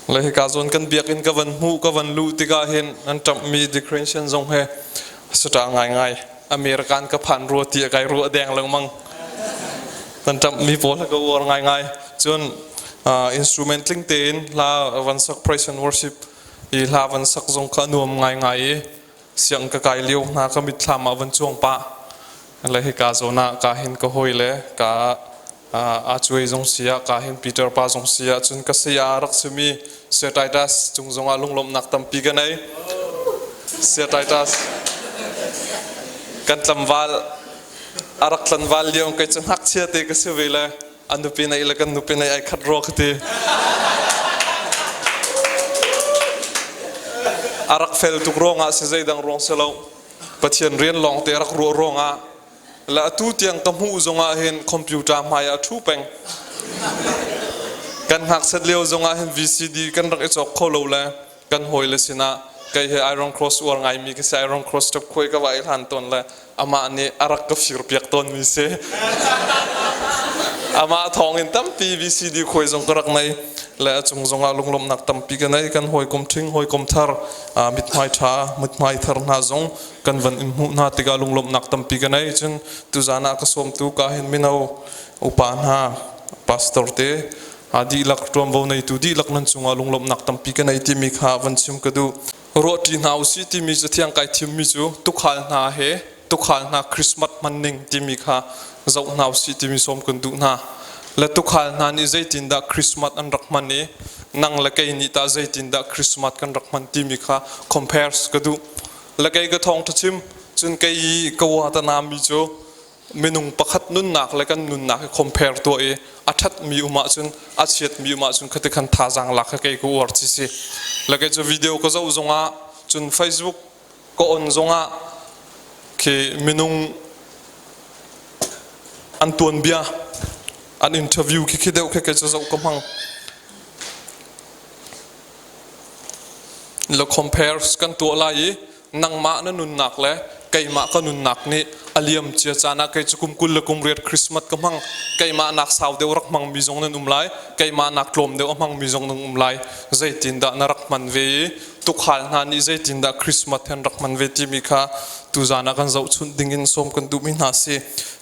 Le hika zawn kan biakinn ka van hmuh ka van luh tikah hin an ṭamhmi decoration zong he sata ngaingai American ka phan rua ti kai ruah deng lengmang. Kan ṭamhmi pawl ka uar ngaingai. Cun instrument tling tein hla van sak praise and worship i hla van sak zong kha nuam ngaingai i siang ka kai lio hna ka mitthlam ah van cuang pah. Le hika zawn ah ka hin ka hawi le ka a cuai zong si ah ka hin Peter pa zong si ah cun ka saya rak simi Sir Titus cung zong ah lunglawmhnak tampi ka nei. Sir Titus kan tlamval a rak tlanval lio kei cu ngakchia te ka si ve le a nupi nei le kan nupi nei ai khat rua ka ti. A rak fel tuk ruangah si zeidang ruang si lo. Pathian rian lawng te rak ruah ruangah Le atu tiang ka hmuh zongah hin computer hmai ah ṭhu peng. Kan ngakset lio zongah hin VCD kan rak i cawk kho lo le kan hawile sinah kei he Iron Cross uar ngaimi ka si Iron Cross ṭap khuai ka va i hlan tawn le amah nih a rak ka fir piak tawnmi si. Amah thawng in tampi VCD khuai zong ka rak nei le a cung zongah lunglawmhnak tampi ka nei. Kan hawikom ṭhing, hawikom thar, mithmai ṭha, mithmai thar hna zong kan van in hmuh hna tikah lunglawmhnak tampi ka nei. Cun tuzan ah ka sawmtu ka hin mino upa hna pastor te dihlak ṭuanvo neitu dihlak nan cungah lunglawmhnak tampi ka nei timi kha van chim ka duh. Ruahṭi hna usih timi cathiang kai thimmi cu tukhal hna he tukhal hna Christmas hmanning timi kha zoh hna usih timi sawm kan duh hna. Le tukhal hna nih zeitindah Christmas an rak hman i nang le kei nih tah zeitindah Christmas kan rak hman timi kha compares ka duh. Le kei ka thawngṭha chim cun kei i ka wa ta nami cu minung pakhat nunnak le kan nunnak hi compare tuah i a ṭhatmi um ahcun a chiatmi um ahcun khati khan thazaang lak kha kei ka uar ci si. Le kei cu video ka zoh zongah cun Facebook ka on zongah khi minung an tuanbia an interview khi khi deuh khi kei cu zoh ka hmang. La compare kan tuah lai i nangmah na nunnak le keimah ka nunnak nih a liam cia caan ah kei cu kum 20 le kum riat Christmas ka hmang keimah nak sau deuh rak hmang mi zong nan um lai keimah nak tlawm deuh a hmang mi zong nan um lai zeitindah na rak hman ve i tukhal hna nih zeitindah Christmas hen rak hman ve timi kha tuzan ah kan zohchunh ding in sawm kan duhmi hna si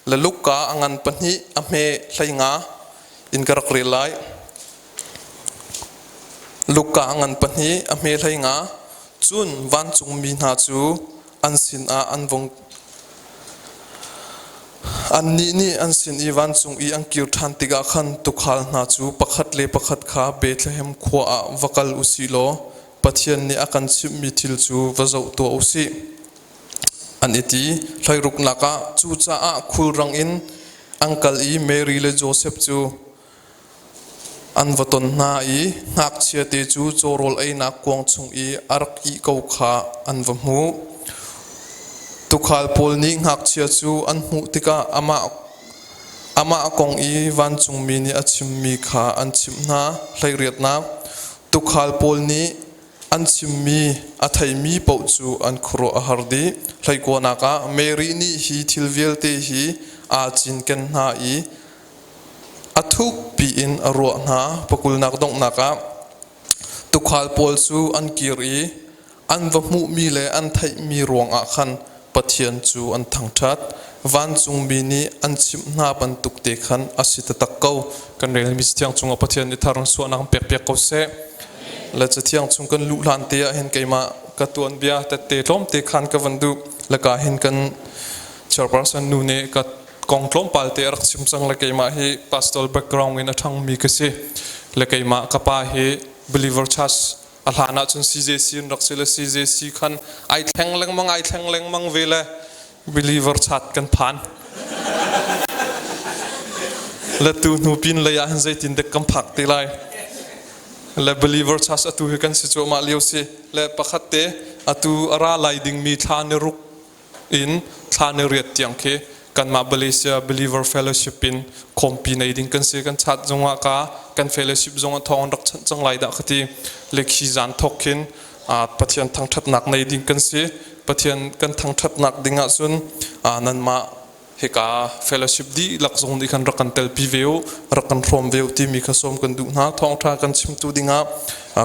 le Luka a ngan pahnih a hme 15 in ka rak rel lai. Luka ngan pahnih a hme 15 cun vancungmi hna cu an sinah an vung Annih nih an sin i vancung i an kir ṭhan tikah khan tuukhal hna cu pakhat le pakhat kha Bethlehem khua ah va kal u sih law Pathian nih a kan chimhmi thil cu va zoh tuah u sih, an i ti. Hleiruknak ah cucaah khulrang in an kal i Mary le Josef cu An va ton hna i ngakchiate cu cawrawl einak kuang chung i a rak ih ko kha an va hmuh. Tuukhal pawl nih ngakchia cu an hmuh tikah amah kong i vancungmi nih a chimmi kha an chimh hna. Hleiriatnak Tuukhal pawl nih an chimmi a theimi paoh cu an khuaruah a har dih. Hleikuanak ah Mary nih hi thil vialte hi aa cinken hna i A thuk piin a ruah hna. Pakulnak donghnak ah tuukhal pawl cu an kir i an va hmuhmi le an theihmi ruangah khan Pathian cu an thangṭhat. Vancungmi nih an chimh hna bantuk te khan a si taktak ko. Kan relmi Cathiang cungah Pathian nih thar suahnak pek piak ko seh. Le Cathiang chung kan luh hlan te ah hin keimah ka tuanbia tette tlawmte khan ka van duh. Le ka hin kan chairperson nu nih ka kong tlawmpal te a rak chim cang le keimah hi pastor background in a ṭhangmi ka si le keimah ka pa hi believer church a hlan ahcun CJC in rak si le CJC khan ai thleng lengmang ai thleng lengmang ve le believer chat kan phan le tu hnu pin lei ah hin zeitin dek kan phak te lai le believer church atu hi kan si cuahmah lio si le pakhat te atu a ra lai dingmi thla ni ruk in thla ni riat tiang khi kanmah Malaysia Believer Fellowship in khawmpi nei ding kan si kan chat zongah ka kan fellowship zong ah thawng an rak chanh cang lai dah ka ti le khi zan thok khin Pathian thangṭhatnak nei ding kan si Pathian kan thangṭhatnak ding ahcun nanmah Hika fellowship dihlak zong nih khan rak kan telpi ve u, rak kan hrawm ve u timi kha sawm kan duh hna. Thawngṭha kan chimtu dingah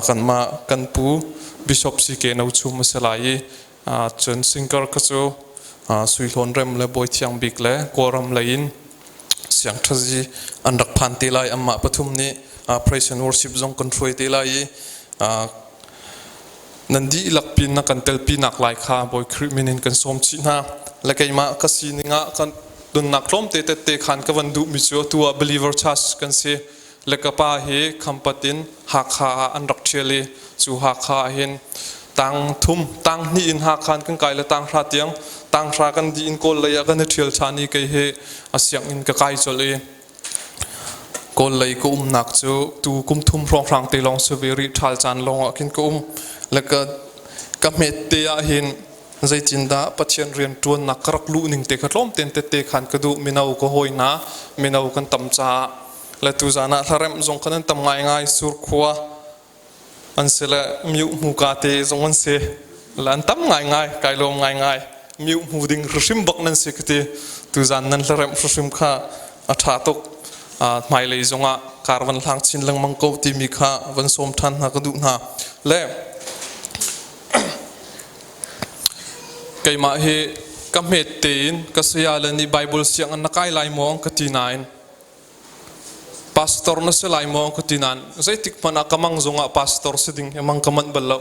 kanmah kan pu Bishop CK No Chum a si lai i cun singer kha cu Sui Hlawn Rem le Bawi Thiang Bik le Kawlram lei in siangṭhazi an rak phan te lai. Anmah pathum nih praise and worship zong kan hruai te lai i Nan dihlak pin na kan telpinak lai kha Bawi Khrih min in kan sawm chih hna. Le keimah ka sining ah kan nunnak tlawmte tette khan ka van duhmi cu atu ah believer church kan si. Le ka pa hi Khampat in Hakha ah an rak ṭhial i cu Hakha ah hin tang thum tang hnih in Hakha in kan kai le tang hra tiang tang hra kan dih in Kawl lei ah kan i ṭhial ṭhan i kei hi a sianginn ka kai colh i Kawl lei ka umnak cu tu kum thum hrawnghrang te lawng si ve rih ṭhal caan lawng ah khin ka um. Le ka ka hmet te ah hin zeitindah Pathian rian ṭuannak ka rak luh ning te kha tlawm ten tette khan ka duh mino ka hawi hna mino kan tam caah le tuzaan ah hlaremh zong khan an tam ngaingai surkhua an si le miuh hmuka te zong an si le an tam ngaingai kai lawm ngaingai miuh hmu ding hrim bak nan si ka ti tuzan nan hlaremh hrim kha a ṭha tuk hmailei zongah kar van hlang chin lengmang ko timi kha van sawm ṭhan hna ka duh hna le keimah hi ka hmet tein ka saya le nih Bible sianginn na kai lai maw ka ti nain Pastor na si lai maw ka ti nain zeitik hmanh ah ka mang zongah pastor si ding hi mang ka manh bal lo.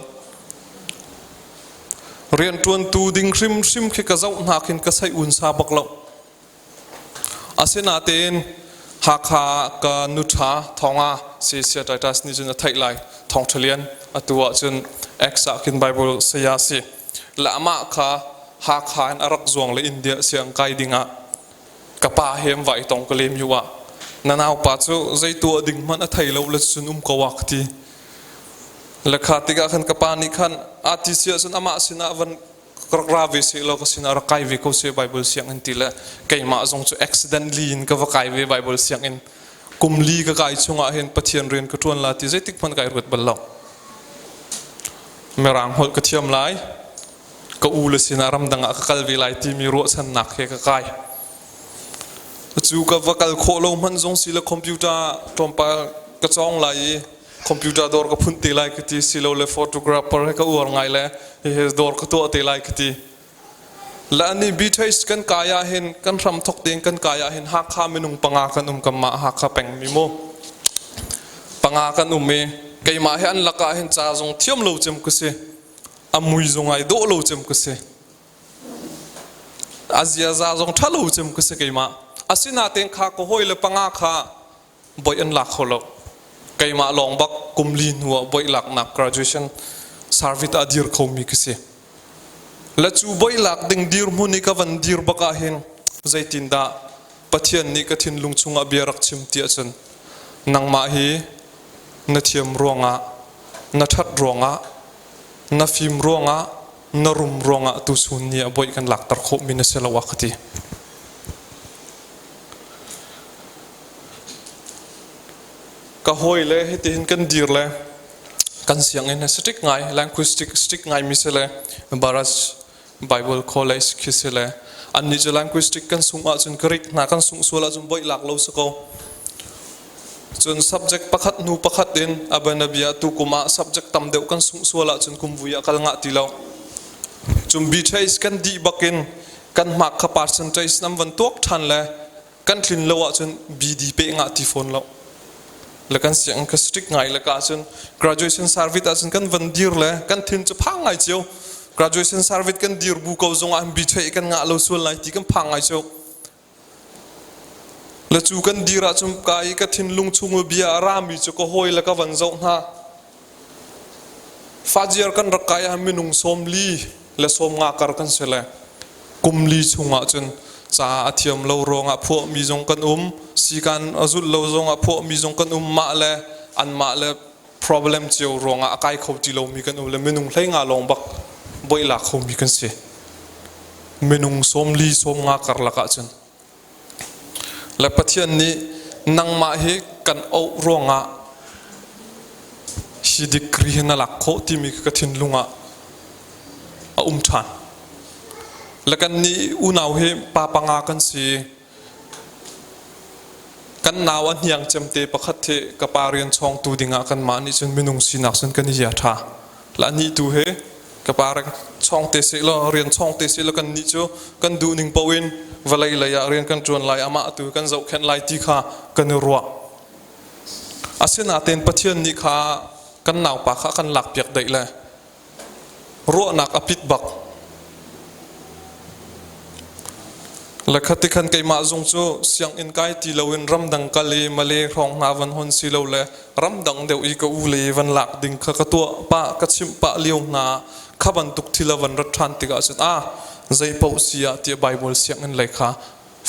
Rianṭuantu ding hrimhrim khi ka zoh hna khin ka sei unsa bak lo. Asinain Hakha ka nuṭha Thonga Sia Titus nih cun a theih lai. Thawngṭha lian atu ah cun Acts ah khin Bible saya si. Le amah kha Hakha in a rak zuang le India siang kai dingah ka pa he an va i tong ka lem yu ah na naupa cu zei tuah ding hmanh a thei lo le cun um ko ah ka ti le kha tikah khan ka pa nih khan a ti si ahcun amah sinah van rak ra ve seh law ka sinah rak kai ve ko seh Bible sianginn ti le keimah zong cu accidentally in ka va kai ve Bible sianginn kum li ka kai chungah hin Pathian rian ka ṭuan la ti zeitik hmanh kai ruat bal lo mirang holh ka thiam lai ka u le sinah ramdang ah ka kal ve lai timi ruahchannak he ka kai. Cu ka va kal khawh lo hmanh zong si le computer tlawmpal ka cawng lai i computer dawr ka phunh te lai ka ti silo le photographer he ka uar ngai le hihi dawr ka tuah te lai ka ti. Le ani BTH kan kai ah hin kan hram thok tein kan kai ah hin Hakha minung panga kan um kan mah Hakha peng mi mu panga kan um i keimah hi an lakah hin ca zong thiam lo cem ka si a mui zong ai dawh lo cem ka si a ziaza zong ṭha lo cem ka si keimah asinain kha ka hawi le panga kha boih an lak kho lo keimah lawng bak kum li hnu ah boih laknak graduation service ah dir khomi ka si le cu boih lak ding dirhmun i ka van dir bak ah hin zeitindah Pathian nih ka thinlung chungah bia rak chim ti ahcun nangmah hi na thiam ruangah na ṭhat ruangah na fim ruangah na rum ruangah tuchun ni ah boih kan lakter khawhmi na si lo a ka ti. Ka hawi le hitihin kan dir le kan sianginn hi strict ngai language strict ngai mi si le Baraj Bible College khi si le annih cu language kan sung ahcun Greek hna kan sung sual ahcun boih lak lo si ko. Cun subject pakhat hnu pakhat in abanabia tu kum ah subject tam deuh kan sungh sual ahcun kum vui ah kal ngah ti lo. Cun B-trace kan dih bakin kan hmak kha percentage nam van tuak ṭhan le kan tlin lo ahcun BD pe ngah ti fawn lo. Le kan siang ka strict ngai le ka cun graduation service ahcun kan van dir le kan thin cu phang ngai cio. Graduation service kan dir bu ko zong ah B-trace kan ngah lo sual lai ti kan phang ngai cio. Le cu kan dir ahcun ka i ka thinlung chung i bia a rami cu ka hawi le ka van zoh hna. Fajiar kan rak kai ah minung 40 le 50 kar kan si le kum li chungah cun ca a thiam lo ruangah phuahmi zong kan um, sikan a zulh lo zongah phuahmi zong kan um, mah le anmah le problem cio ruangah a kai kho ti lomi kan um le minung 15 lawng bak boih lak khomi kan si. Minung 40 50 karlak ahcun le Pathian nih nangmah hi kan auh ruangah hi degree hi na lak khawh timi ka thinlung ah a um ṭhan. Le kan nih unau hi pa panga kan si. Kan nau a hniang cemte pakhat hi ka pa rian chawngtu dingah kanmah nih cun minung sinak cun kan i zia ṭha. La nih tu hi ka pa rak chawng te seh law rian chawng te seh law kan nih cu kan duh ning paoh in vawlei lei ah rian kan ṭuan lai amah tu kan zohkhenh lai ti kha kan i ruah. Asinain Pathian nih kha kan naupa kha a kan lakpiak daih le ruahnak a pit bak. Le khati khan keimah zong cu sianginn kai ti loin ramdang kal i Malay hrawng hna van hon si lo le ramdang deuh i ka u le van lak ding kha ka tuah pah ka chimh pah lio hna kha bantuk thil a van rat ṭhan tikah cun ah zei paoh si ah tiah Bible sianginn lei kha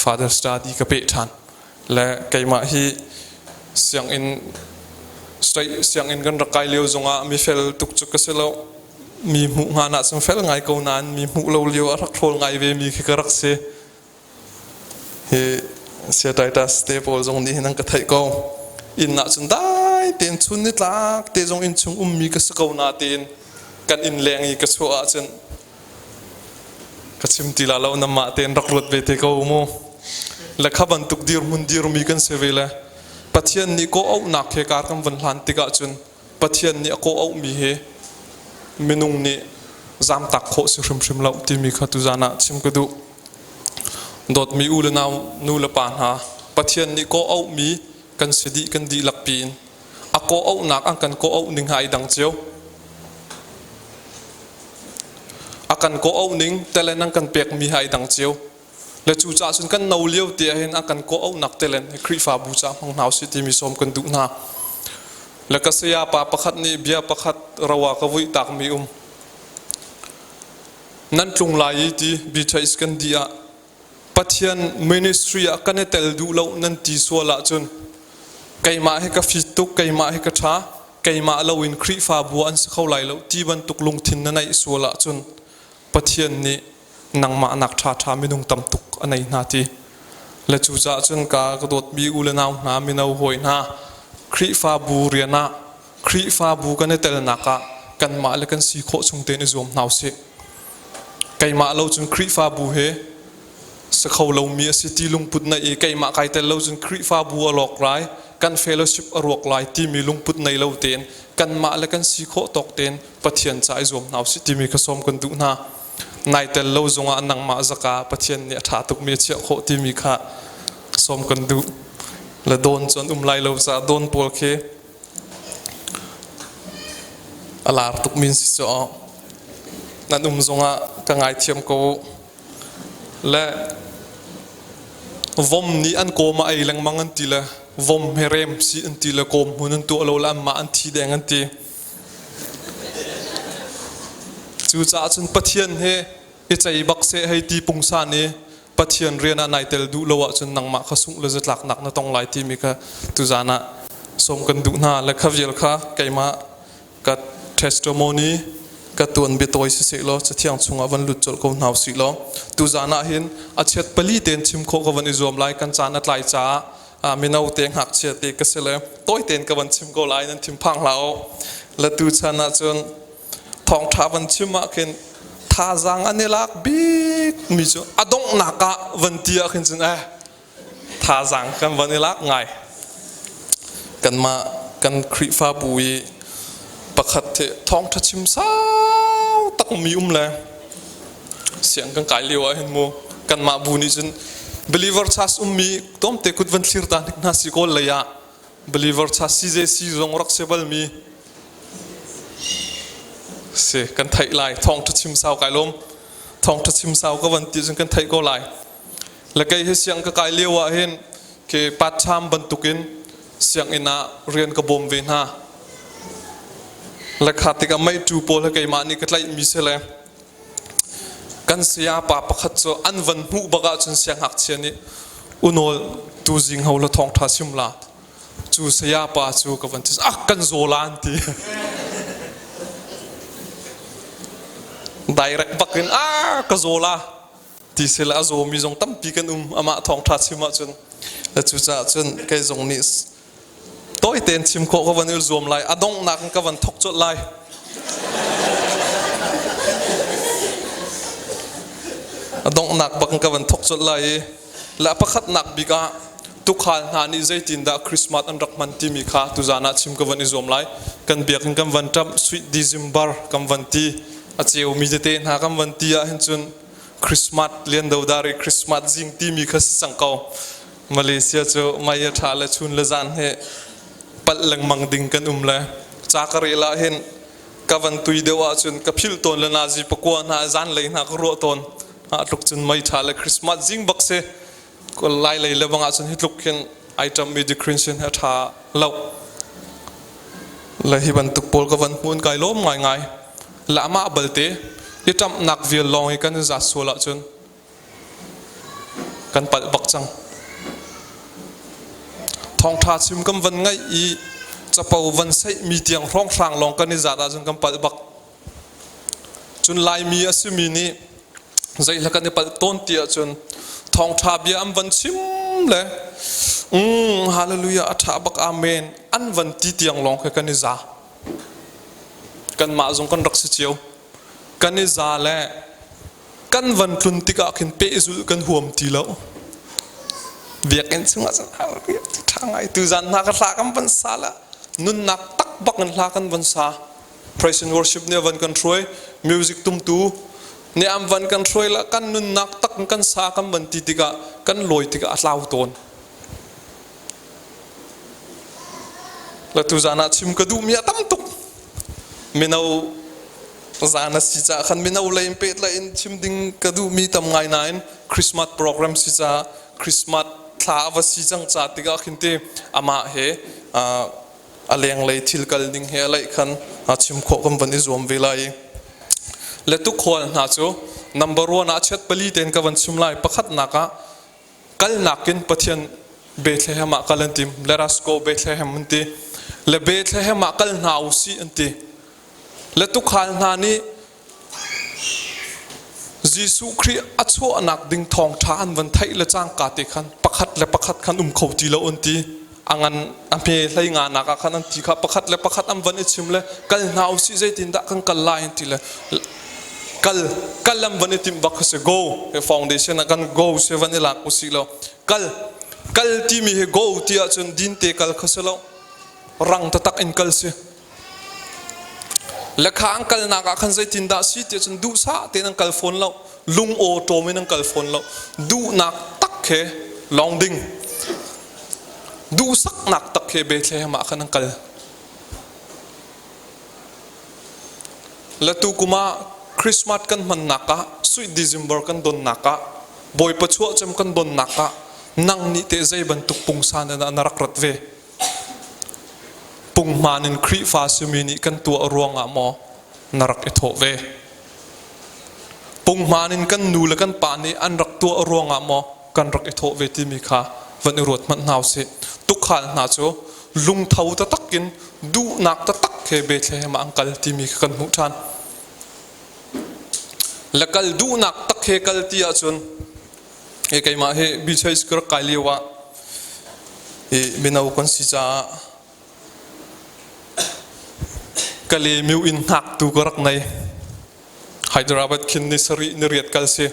Father study ka peh ṭhan. Le keimah hi sianginn state sianginn kan rak kai lio zongah mifel tuk cu ka si lo. Mi hmuh hngan ah cun fel ngai ko nain mi hmuh lo lio a rak hrawl ngai ve mi khi ka rak si. Hi Saya Titus te pawl zong nih hin an ka theih ko. Inn ah cun dai tein chun nitlak te zong inn chung ummi ka si ko na tein kan inn leng i ka chuah ahcun Ka chim ti la lo namah tein rak ruat ve te ko mu. Le kha bantuk dirhmun dirmi kan si ve le Pathian nih kawh auhnak he kar kan van hlan tikah cun Pathian nih a kawh auhmi hi minung nih zamtak khawh si hrimhrim lo timi kha tuzan ah chim ka duh. Dawtmi u le nau nu le pa hna Pathian nih kawh auhmi kan si dih kan dihlak piin a kawh auhnak an kan kawh auh ning ha i dang cio. A kan kawh auh ning telen an kan pekmi ha i dang cio. Le cu caah cun kan no lio te ahhin an kan kawh auhnak telen hi Khrihfabu caah hmang hna usih timi sawm kan duh hna. Le ka saya pa pakhat nih bia pakhat rawa ka vuih takmi um. Nan tlung lai i ti BTS kan dih ah Pathian ministry ah kan i tel duh lo nan ti sual ahcun keimah hi ka fit tuk, keimah hi ka ṭha, keimah loin Khrihfabu an si kho lai lo ti bantuk lungthin na neih sual ahcun Pathian nih nangmah nak ṭhaṭha minung tam tuk a nei hna ti. Le cucaah cun ka ka dawtmi u le nau hna, mino hawi hna, Khrihfabu rian ah Khrihfabu kan i telnak ah kanmah le kan si khawh chung tein i zuam hna usih. Keimah lo cun Khrihfabu he si kho lomi a si ti lungput na i keimah kai tel lo cun Khrihfabu a lawk lai, kan fellowship a ruak lai timi lungput nei lo tein kanmah le kan si khawh tawk tein Pathian ca i zuam hna usih timi kha sawm kan duh hna. Nai tel lo zongah nangmah zaka Pathian nih a ṭha tukmi a chiah khawh timi kha sawm kan duh. Le dawn cu an um lai lo caah dawn pawl khi A lar tukmi an si cu nan um zongah ka ngaithiam ko u. Le vom nih an kawm a ei lengmang an ti le vom he rem si an ti le kawm hmun an tuah lo le anmah an thi deng an ti. Cucaah cun Pathian he i cei bak seh hei ti pungsan i Pathian rian ah nai tel duh lo ahcun nangmah kha sungh le zatlaknak na tong lai timi kha tuzaan ah sawm kan duh hna le kha vial kha keimah ka testimony ka tuan biatawi siseh law cathiang chungah van lut colh ko hna usih law tuzaan ah hin a chiat pali tein chim khawh ka van i zuam lai kan caan a tlai caah mino te ngakchia te ka si le tawi tein ka van chim ko lai nan thinphang hlah u le tu chan ah cun thawngṭha van chim ah khin thazaang an i lak bik mi cu a donghnak ah van ti ah khin cun eh thazaang kan van i lak ngai kanmah kan Khrihfabu i pakhat hi thawngṭha chim sau tak mi um le siang kan kai lio ah hin mu kanmah bu nih cun believer church ummi tomte kut van thlir ta hnik hna si kawl lei ah believer church CJC zong rak si bal mi Si kan theih lai thawngṭha chim sau kai lawm thawngṭha chim sau ka van ti cun kan theih ko lai le kei hi siang ka kai lio ah hin ke part time bantukin sianginn ah rian ka bawm ve hna le kha tikah meiṭu pawl he keimah nih ka tlaihmi si le kan saya pa pakhat cu an van hmuh bak ahcun siangngakchia nih unawl tuzing ho la thawngṭha chim la Cu saya pa cu ka van ti ah kan zaw la an ti. Direct bak in ah ka zaw la ti sila a zawmi zong tampi kan um amah thawngṭha chim ahcun le cucaah cun kei zong nih tawi tein chim khawh ka van i zuam lai a donghnak in ka van thok colh lai a A donghnak bak in ka van thok colh lai i la pakhatnak bik ah tukhal hna nih zeitindah Christmas an rak hman timi kha tuzan ah chim ka van i zuam lai. Kan biakinn kan van ṭamh sweet December kan van ti a ceumi tete hna kan van ti ah hin cun Christmas lian dodar i Christmas zing timi kha si cang ko. Malaysia cu mei a ṭha le chun le zan he palh lengmang ding kan um le ca ka rel ah hin ka van tui deuh ahcun ka philh tawn le nazi pakua hna zanlei hna ka ruah tawn ah tluk cun mei ṭha le Christmas zing bak si lai lei le bang ahcun hi tluk khin ai ṭammi decretion hi a ṭha lo le hi bantuk pawl ka van hmun kai lawm ngaingai la amah balte i ṭamhnak vial lawng i kan zat sual ahcun Kan palh bak cang. Thawngṭha chim kan van ngaih i capo van saihmi tiang hrawnghrang lawng kan i zat ahcun kan palh bak. Cun Laimi a simi nih zeihla kan i palh tawn ti ahcun thawngṭha bia an van chim le mm, hallelujah a ṭha bak amen an van ti tiang lawng khi kan i za. Kanmah zong kan rak si cio. Kan i za le kan van tlun tikah khin pehzulh kan huam ti lo biakinn chungah cun ṭha ngai tuzan hna ka hla kan van sa la nunnak tak bak in hla kan van sa praise and worship nih van kan hruai music tumtu nih an van kan hruai la kan nunnak tak kan sa kan van ti tikah kan lawi tikah a tlau tawn la tuzan ah chim ka duhmi a tam tuk mino zan a si caah khan mino lei in pehtlaih in chim ding ka duhmi tam ngai nain Christmas program si caah Christmas thla a va si cang ca tikah khin ti amah he a lenglei thil kal ding he a laih khan chim khawh kan van i zuam ve lai i le tukhual hna cu number one ah chiat pali tein ka van chim lai pakhatnak ah kalnak in Pathian Bethlehem ah kal an tim let us go Bethlehem an ti le Bethlehem ah kal hna u sih an ti le tukhal hna nih Jesuh Khrih a chuahnak ding thawngṭha an van theih le cangka te khan pakhat le pakhat khan um kho ti lo an ti a ngan a hme hlei nga nak ah khan an ti kha pakhat le pakhat an van i chim le kal hna u sih zeitindah kan kal lai an ti le kal kal an van i timh bak si go he foundation ah kan go se van i lak u sih lo kal kal timi hi go ti ahcun din te kal kha si lo rang taktak in kal si Lekha an kalnak ah khan zeitindah si ti cun duhsah tein an kal fawn lo lung aw ṭawm in an kal fawn lo duhnak tak he lawng ding duhsaknak tak he Bethlehem ah khan an kal Latu kum ah Christmas kan hmannak ah Sweet December kan donnak ah Bawipa chuahcem kan donnak ah nang nih teh zei bantuk pungsan in na rak rat ve Punghman in Khrihfa simi nih kan tuah ruangah maw na rak i thawh ve? Punghman in kan nu le kan pa nih an rak tuah ruangah maw kan rak i thawh ve timi kha van i ruat hmanh hna usih. Tukhal hna cu lungtho taktak in duhnak taktak he Bethlehem ah an kal timi kha kan hmuh ṭhan. Le kal duhnak tak he kal ti ahcun Hi keimah hi BCH ka rak kai lio ah i mino kan si caah Kalemiu in hngaktu ka rak nei. Hyderabad khin ni sarih ni riat kal si.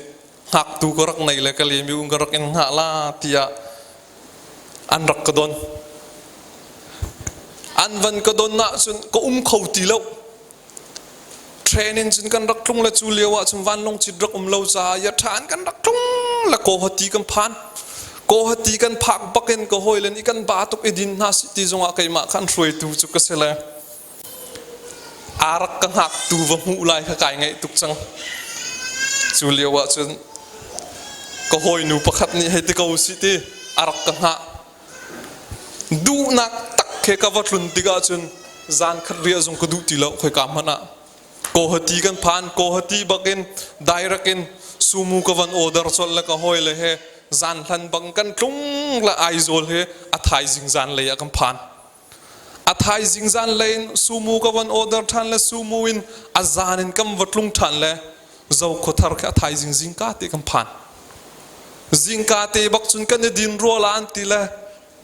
Hngaktu ka rak nei le Kalemiu in ka rak in hngah la tiah an rak ka don. An van ka don ahcun ka um kho ti lo. Train in cun kan rak tlung le cu lio ah cun vanlawng cit rak um lo caah ya ṭhan kan rak tlung le Guwahati kan phan. Guwahati kan phak bakin ka hawile nih kan ba tuk i din hna sih ti zongah keimah khan hruaitu cu ka si le aa rak ka hngaktu va hmuh lai kha kai ngaih tuk cang. Cu lio ah cun ka hawinu pakhat nih hei ti ko sih ti a rak ka hngah. Duhnak tak he ka va tlun tikah cun zan khat riah zong ka duh ti lo khoika hmanh ah. Guwahati kan phan Guwahati bakin direct in sumu ka van order colh le ka hawi le he zan hlan bang kan tlung le Aizawl he a thaizing zan lei ah kan phan. A thaizing zan lei in sumu ka van order ṭhan le sumu in a zan in kan va tlung ṭhan le Zokhua khi a thaizing zingka te kan phan. Zingka te bak cun kan i din rua la an ti le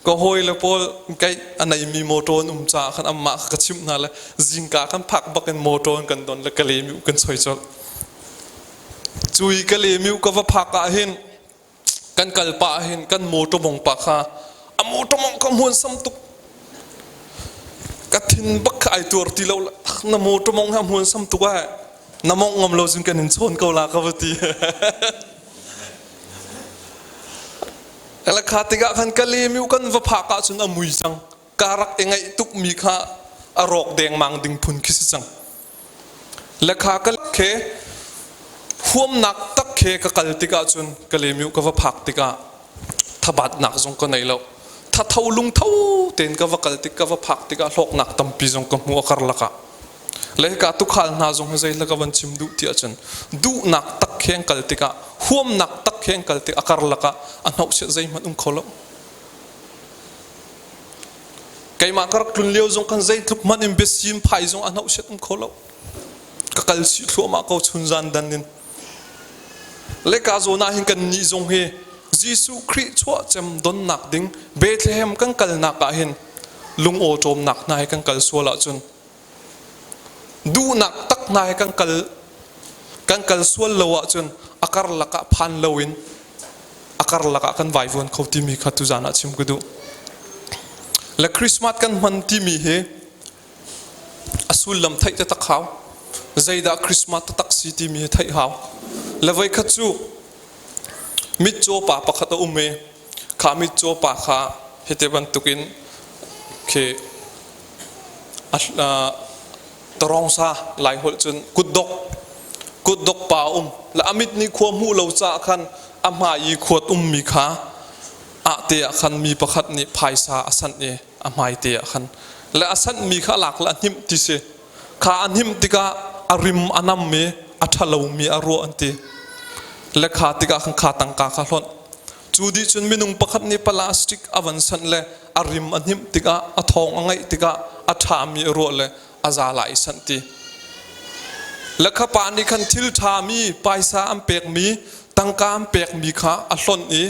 ka hawi le pawl kei a neimi motor an um caah khan anmah kha ka chimh hna le zingka kan phak bak in motor an kan don le ka lem kan choi colh. Cu i ka lemiu ka va phak ah hin kan kal pah hin kan motor mong pa kha a motor mong ka hmuan sam tuk ka thin bak kha ai tuar ti lo na motor mong ha hmuan sam tuk ai na mong ngam lo cun kan in chawn ko la ka va ti la kha tikah khan ka lemiu kan va phak ah cun a mui cang ka rak i ngaih tuk mi kha a rawk dengmang ding phun khi si cang Le kha ka khe huamnak tak khe ka kal tikah cun Kalemiu ka va phak tikah thabatnak zong ka nei lo. Thatho lungtho tein ka va kal tik ka va phak tikah hlawknak tampi zong ka hmu a karlak ah. Le hika tukhal hna zong hi zei ka van chim duh ti ahcun duhnak tak khe an kal tikah huamnak tak khe an kal tik a karlak ah a hnohsiat zeihmanh um kho lo. Keimah ka rak tlun lio zong khan zeitluk hmanh in biasim phai zong a hnohset um kho lo. Ka kal chih thluahmah ko chun zan dan in. Le ka zawn ah hin kan nih zong hi Jesuh Khrih chuah cem donnak ding Bethlehem kan kalnak ah hin lung awṭawmnak hna he kan kal sual ahcun duhnak tak hna he kan kal kan kal sual lo ahcun a karlak ah phan loin a karlak ah kan vaivuan kho timi kha tuzan ah chim ka duh. Le Christmas kan hman timi hi a sullam theih taktak hau. Zeidah Christmas taktak si timi hi theih hau. Le voikhat cu mitcaw pa pakhat a um i kha mitcaw pa kha hiti bantukin khi Tarawngsa Lai holh cun kutdok kutdok pa a um le a mit nih khua hmuh lo caah khan a hmai i khuat ummi kha ah te ah khan mi pakhat nih phaisa a sanh i a hmai te ah khan le a sanhmi kha a lak le a hnimh ti si kha a hnimh tikah a rim a nam i a ṭhalomi a ruah an ti le kha tikah khan kha tangka kha hlonh Cu dih cun minung pakhat nih plastic a van sanh le a rim a hnimh tikah a thawng a ngaih tikah a ṭhami a ruah le a za lai sanh ti. Le kha pa nih khan thil ṭhami paisa an pekmi tangka an pekmi kha a hlonh i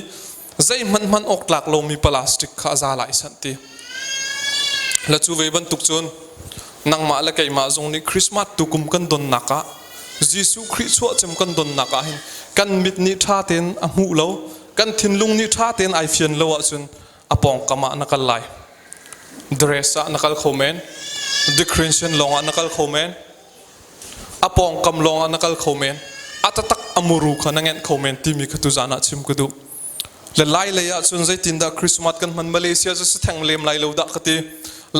zeihmanh hman awk tlak lomi plastic kha a za lai sanh ti. Le cu ve bantuk cun nangmah le keimah zong nih Christmas tukum kan donnak ah Jesuh Khrih chuahcem kan donnak ah hin kan mit nih ṭha tein a hmuh lo kan thinlung nih ṭha tein ai fian lo ahcun a pawngkam ah na kal lai dress ah na kal kho men decoration lawng ah na kal kho men a pawngkam lawng ah na kal kho men a tatak a muru kha na ngenh kho men timi kha tuzan ah chim ka duh Le lai lei ahcun zeitindah Christmas kan hman Malaysia cu si theng lem lai lo dah ka ti.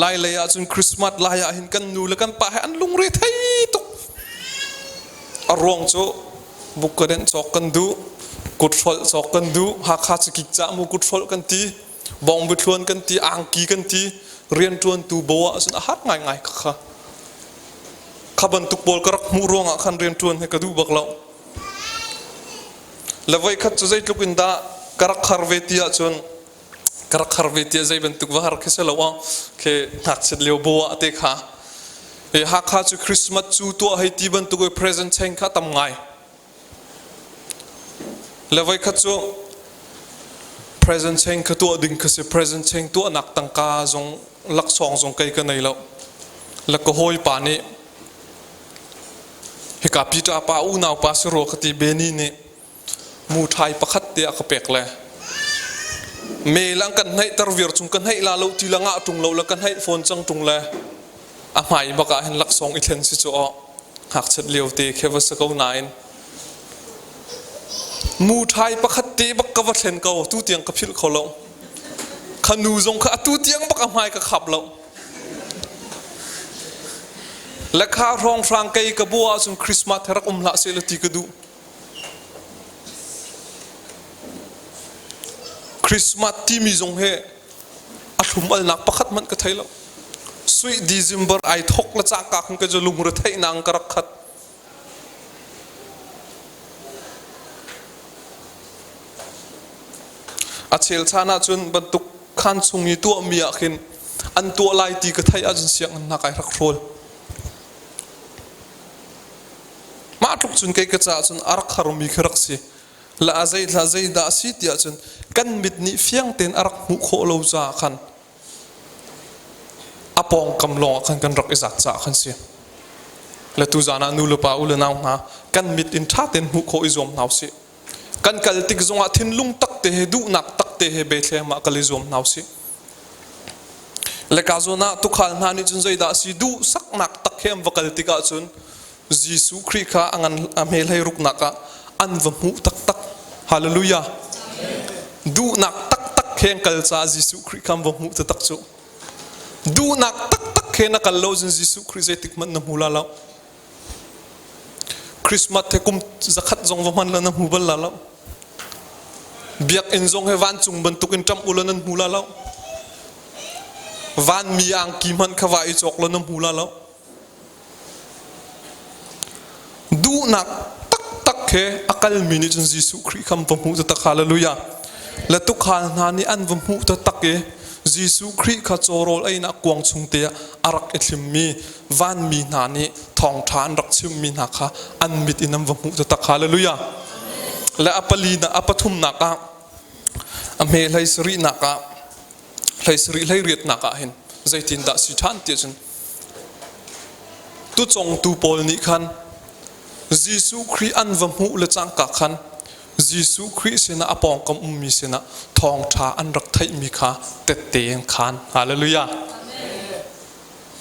Lai lei ahcun Christmas lai ah hin kan nu le kan pa he an lungre thei tuk. A ruang cu bukkaden cawk kan duh, kuthrolh cawk kan duh, Hakha cu kik cah mu kuthrolh kan ti, bawngbuthluan kan ti, angki kan ti, rianṭuantu bo ahcun a har ngaingai kha. Kha bantuk pawl ka rak hmuh ruangah khan rianṭuan hi ka duh bak lo. Le voikhat cu zeitluk in dah ka rak har ve ti ahcun ka rak har ve tiah zei bantuk va har khi si lo ah khi ngakchiat lio bo ah te kha e Hakha cu Christmas cu tuah hei ti bantuk i present chain kha tam ngai le voikhat cu present chain kha tuah ding kha si present chain tuahnak tangka zong laksawng zong kei ka nei lo le ka hawipa nih Hika Peter pa unau pa si rua ka ti Benny nih muṭhai pakhat te a ka pek le me lang kan hnaihter viar chung ka hnaih la lo ti la ngah ṭung lo le ka hnaih fawn cang ṭung le a hmai bak ah hin laksawng i thlen si cu aw ngakchiat lio te khe va si ko nain muṭhai pakhat te bak ka va thlen ko tu tiang ka philh kho lo kha nu zong kha atu tiang bak a hmai ka khap lo Le kha hrawnghrang kei ka bu ahcun Christmas he rak um hlah seh ti ka duh. Christmas timi zong hi a thlum alnak pakhat hmanh ka thei lo. Sui December ai thok le cangka khan ka lungre theihnak ka rak khat. A chel chan ahcun bantuk khan chung i tuahmi ah khin an tuah lai ti ka theih ahcun sianginn hna kai rak hrawl. Mah tluk cun kei ka caah cun a rak harmi khi rak si. La a zei hla zei dah a si ti ahcun kan mit nih fiang tein a rak hmuh khawh lo caah khan a pawngkam lawng ah khan kan rak i zat caah khan si. Le tu zan ah nu le pa u le nau hna kan mit in ṭha tein hmuh khawh i zuam hna usih. Kan kal tik zongah thinlung tak te he duhnak tak te he Bethlehem ah kal i zuam hna usih. Le ka zawn ah tukhal hna nih cun zeidah si duhsaknak tak he an va kal tikah cun Jesuh Khrih kha a ngan a hme hlei ruknak ah an va hmuh taktak. Hallelujah. Duhnak taktak he an kal caah Jesuh Khrih kha an va hmuh taktak cu. Duhnak taktak he na kal lo cun Jesuh Khrih zeitik hmanh na hmu la lo. Christmas he kum zakhat zong va hman la na hmu bal la lo. Biakinn zong he vancung bantuk in ṭamh u law nan hmu la lo. Vanmi angki hmanh kha va i cawk law na hmu la lo. Duhnak taktak he a kalmi nih cun Jesuh Khrih kha an va hmuh taktak. Hallelujah. Le tukhal hna nih an va hmuh taktak i Jesuh Khrih kha cawrawl einak kuang chung te ah a rak i thlimmi vanmi hna nih thawngṭha an rak chimmi hna kha an mit in an va hmuh taktak. Hallelujah. Le a pali a pathumnak ah a hme hlei sarihnak ah hlei sarih hlei riatnak ah hin zeitindah si ṭhan ti ahcun tucongtu pawl nih khan Jesuh Khrih an va hmuh le cangka khan Jesuh Khrih sinah a pawngkam ummi sinah thawngṭha an rak theihmi kha tette in khan. Hallelujah.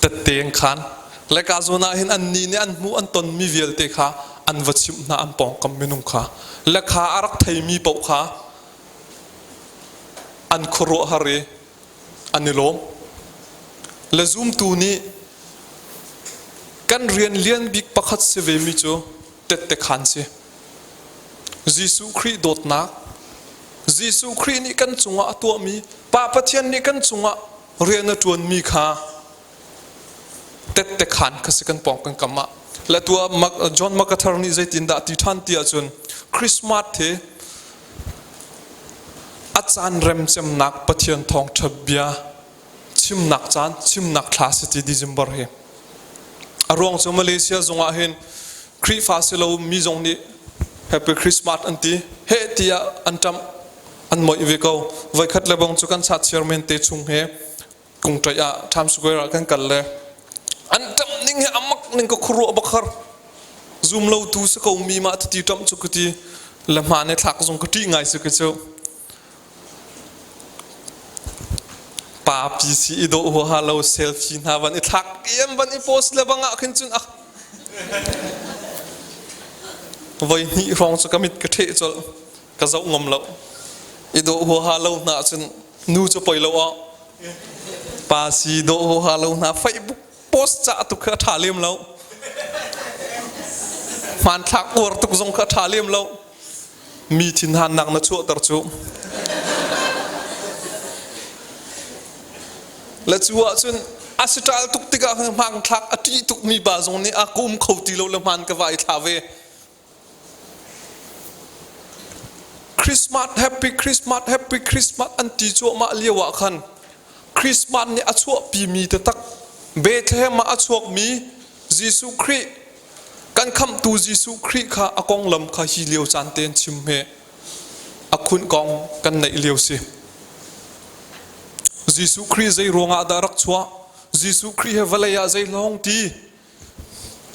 Tette in khan. Le ka zawn ah hin annih nih an hmuh an tonmi vialte kha an va chimh hna an pawngkam minung kha. Le kha a rak theimi paoh kha an khuaruahhar i an i lawm. Le zumtu nih kan rian lian bik pakhat si vemi cu tette khan si. Jesuh Khrih dawtnak, Jesuh Khrih nih kan cungah a tuahmi, Pa Pathian nih kan cungah rian a ṭuanmi kha tette khan kha si kan pawng kan kam ah. Le tu ah John MacArthur nih zeitindah a ti ṭhan ti ahcun Christmas hi a caan remcemnak Pathian thawngṭha bia chimnak caan, chimnak thla si ti December hi. A ruang cu Malaysia zongah hin Khrihfa si lo mi zong nih Happy Christmas an ti. Heh tiah an ṭamh, an moih ve ko. Voikhat le bang cu kan chat chairman te chung he kungṭaih ah Times Square ah kan kal le an ṭamh ning hi a mak ning ka khuaruah bak har. Zum lo tu si ko mi mah ti ṭamh cu ka ti. Le hma ne thlak zong ka ṭih ngai si ka cu. Pa PC i dawh huaha lo selfie hna van i thlak iam van i post le bang ah khin cun ah voi hnih hrawng cu ka mit ka ṭheh colh ka zoh ngam lo i dawh huaha lo hna cun nu cu poi lo ah pa si dawh huaha lo hna Facebook post cah tuk kha a ṭha lem lo hmanthlak uar tuk zong kha a ṭha lem lo Mi thinhannak na chuahter cu. Le cu ahcun a si ṭal tuk tikah hmanthlak a ṭih tukmi pa zong nih a ka um kho ti lo le hmaan ka va i thla ve. Christmas, happy Christmas, happy Christmas an ti cuahmah lio ah khan Christmas nih a chuahpimi taktak Bethlehem ah a chuakmi Jesuh Khrih Kan khamhtu Jesuh Khrih kha a konglam kha hi lio caan tein chim he a khunh kong kan neih lio si. Jesuh Khrih zei ruangah dah rak chuah? Jesuh Khrih he vawlei ah zei lawng ti?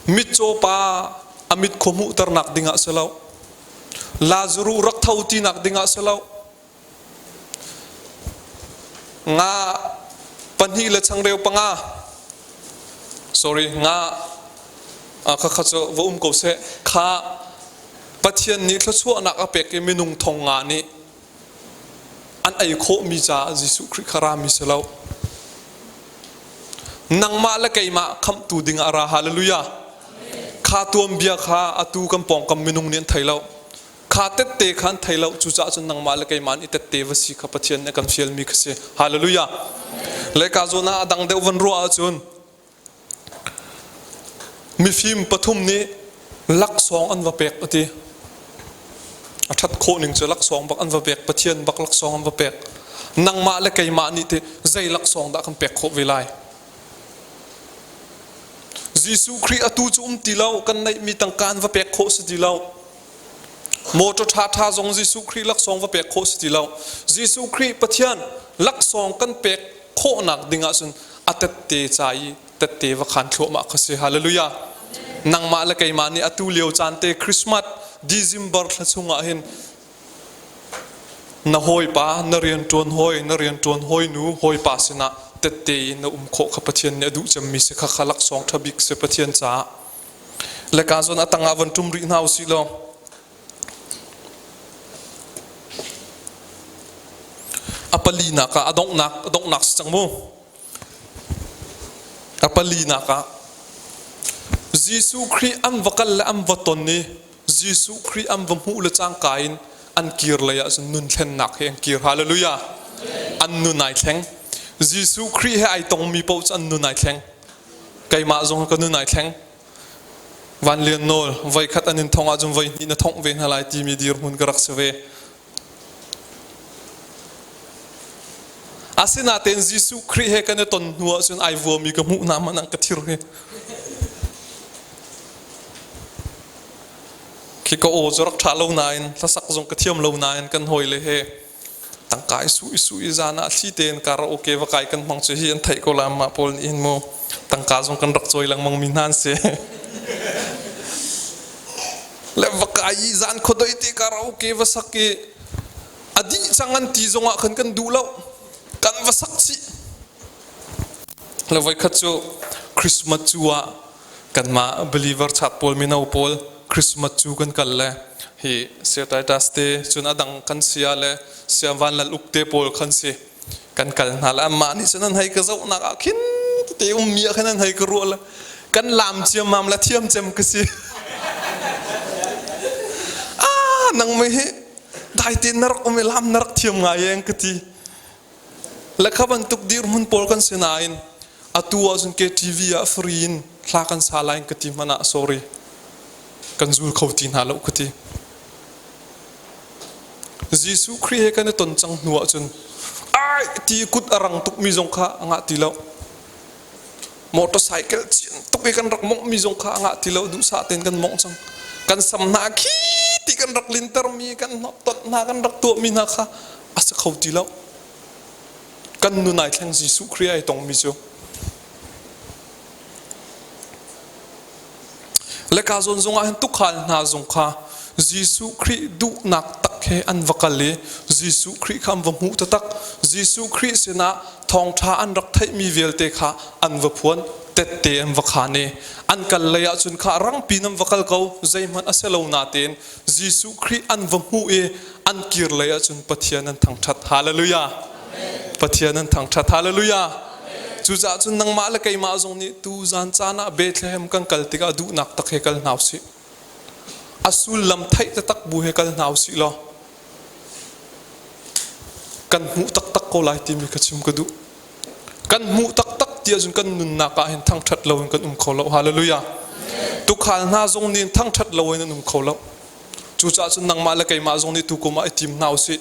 Mitcaw pa a mit khua hmuhternak dingah si lo. Lazaruh rak tho tinak dingah si lo. Nga pahnih le changreu panga sorry nga kha kha cu va um ko seh kha Pathian nih thluachuahnak a pek i minung thong nga nih an ei khawhmi caah Jesuh Khrih kha rami si lo. Nangmah le keimah khamhtu ding ah ra hallelujah. Kha tuanbia kha atu kan pawngkam minung nih an thei lo. Kha tette kha an thei lo cucaah cun nangmah le keimah nih tette va si kha Pathian nih a kan fialmi kha si. Hallelujah. Le ka zawn ah a dang deuh van ruah ahcun mifim pathum nih laksawng an va pek a ti. A ṭhat khawh ning cu laksawng bak an va pek Pathian bak laksawng an va pek. Nangmah le keimah nih ti zei laksawng dah kan pek khawh ve lai? Jesuh Khrih atu cu um ti lo kan neihmi tangka an va pek khawh si ti lo. Motor ṭhaṭha zong Jesuh Khrih laksawng va pek khawh si ti lo. Jesuh Khrih Pathian laksawng kan pek khawhnak ding ahcun a tette ca i tette va khan thluahmah kha si. Hallelujah. Nangmah le keimah nih atu lio caan te Christmas December thla chungah hin na hawipa, na rianṭuan hawi, na rianṭuan hawinu, hawipa sinah tette in na um khawh kha Pathian nih a duh cemmi si kha kha laksawng ṭha bik si Pathian caah. Le ka zawn a tangah von ṭum rih hna usih law a palinak ah a donghnak a donghnak si cang mu. A palinak ah Jesuh Khrih an va kal le an va ton i Jesuh Khrih an va hmuh le cangka in an kir lei ah cun nun thlennak he an kir. Hallelujah! An nun ai thleng. Jesuh Khrih he ai tongmi paoh cu an nun ai thleng. Keimah zong ka nun ai thleng. Van Lian Nawl, voikhat an in thong ahcun voi hnih na thongh ve hna lai timi dirhmun ka rak si ve. Asinain Jesuh Khrih he kan i ton hnu ahcun ai vuami ka hmuh hna hmanh ah ka thir hi. Khi ka aw cu rak ṭha lo nain hlasak zong ka thiam lo nain kan hawile he tangka i su i su i zan ah thli tein karaoke va kai kan hmang cu hi an theih ko la mah pawl nih hin mu tangka zong kan rak cawi lengmang mi hna an si. Le va kai i zan khuadoi te karaoke va sak i a dih cang an ti zongah khan kan duh lo kan va sak chih. Le voikhat cu Christmas cu ah kanmah believer chat pawl mino pawl Christmas cu kan kal le hi Sir Titus te cun a dang kan sia le sia van lal uk te pawl khan si kan kal hna le anmah nih cun an hei ka zohnak ah khin tete ummi ah khan an hei ka ruah le kan lam ciammam le thiam cem ka si ah nang mei hi dai te na rak um i lam na rak thiam ngai eng ka ti Le kha bantuk dirhmun pawl kan si nain atu ahcun KTV ah free in hla kan sa lai ka ti hmanh ah sorry kan zul kho ti hna lo ka ti. Jesuh Khrih he kan i ton cang hnu ahcun ai ti kut a rang tukmi zong kha a ngah ti lo. Motorcycle cin tuk i kan rak mawngh mi zong kha a ngah ti lo duhsah tein kan mawngh cang. Kan sam hna khi ti kan rak lintermi kan hnawt hna kan rak tuahmi hna kha a si kho ti lo. Kan nun ai thleng Jesuh Khrih ai tongmi cu. Le ka zawn zongah hin tukhal hna zong kha Jesuh Khrih duhnak tak he an va kal i Jesuh Khrih kha an va hmuh taktak. Jesuh Khrih sinah thawngṭha an rak theihmi vialte kha an va phuan, tette an va khaan i an kal lei ahcun kha rangpi in an va kal ko, zeihmanh a si lo natein Jesuh Khrih an va hmuh i an kir lei ahcun Pathian an thangṭhat. Hallelujah! Pathian an thangṭhat. Hallelujah! Cucaah cun nangmah le keimah zong nih tu zan caan ah Bethlehem kan kal tikah duhnak tak he kal hna usih. A sullam theih taktak bu he kal hna usih law kan hmuh taktak ko lai timi ka chim ka duh. Kan hmuh taktak ti ahcun kan nunnak ah hin thangṭhat loin kan um kho lo. Hallelujah. Tukhal hna zong nih thangṭhat loin an um kho lo. Cucaah cun nangmah le keimah zong nih tukum ah i tim hna usih.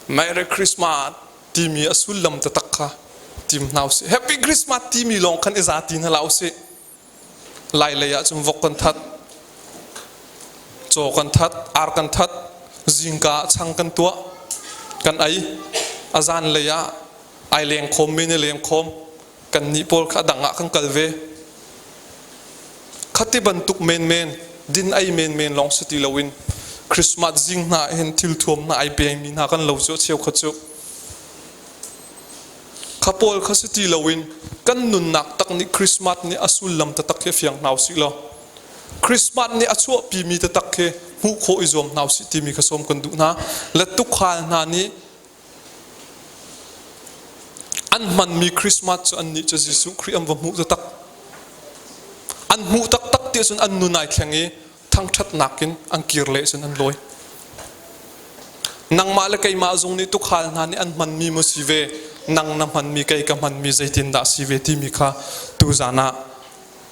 Merry Christmas timi a sullam taktak kha tim hna usih. Happy Christmas timi lawng khan i za ti hna hlah usih. Lai lei ah cun vok kan that, caw kan that, ar kan that, zingka ah chang kan tuah, kan ei. A zan lei ah ai leng khawm mi nih leng khawm, kan nih pawl kha a dang ah kan kal ve. Khati bantuk menmen, din ei menmen lawng si ti loin Christmas zing hna hin thil thuam hna ai pengmi hna kan lo cu cheukhat cu. Kha pawl kha si ti loin kan nunnak tak nih Christmas nih a sullam taktak hi fiang hna usih law Christmas nih a chuahpimi taktak khi hmuh khawh i zuam hna usih timi kha sawm kan duh hna. Le tukhal hna nih an hmanmi Christmas cu annih cu Jesuh Khrih an va hmuh taktak. An hmuh taktak ti ahcun an nun ai thleng i thangṭhatnak in an kir leh cun an lawi. Nangmah le keimah zong nih tukhal hna nih an hmanmi maw si ve, nang na hmanmi kei ka hmanmi zeitindah si ve timi kha tuzan ah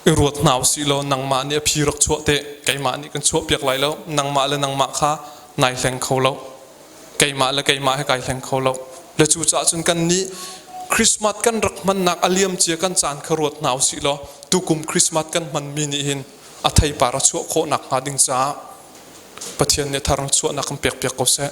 i ruat hna usih law nangmah nih a phi rak chuah te, keimah nih kan chuahpiak lai lo, nangmah le nangmah kha nai hleng kho lo. Keimah le keimah he kai hleng kho lo. Le cucaah cun kan nih Christmas kan rak hmannak a liam cia kan caan kha ruat hna usih law tukum Christmas kan hmanmi nih hin a theipar a chuah khawh nakhnga ding caah Pathian nih thar chuahnak kan pekpiak ko seh.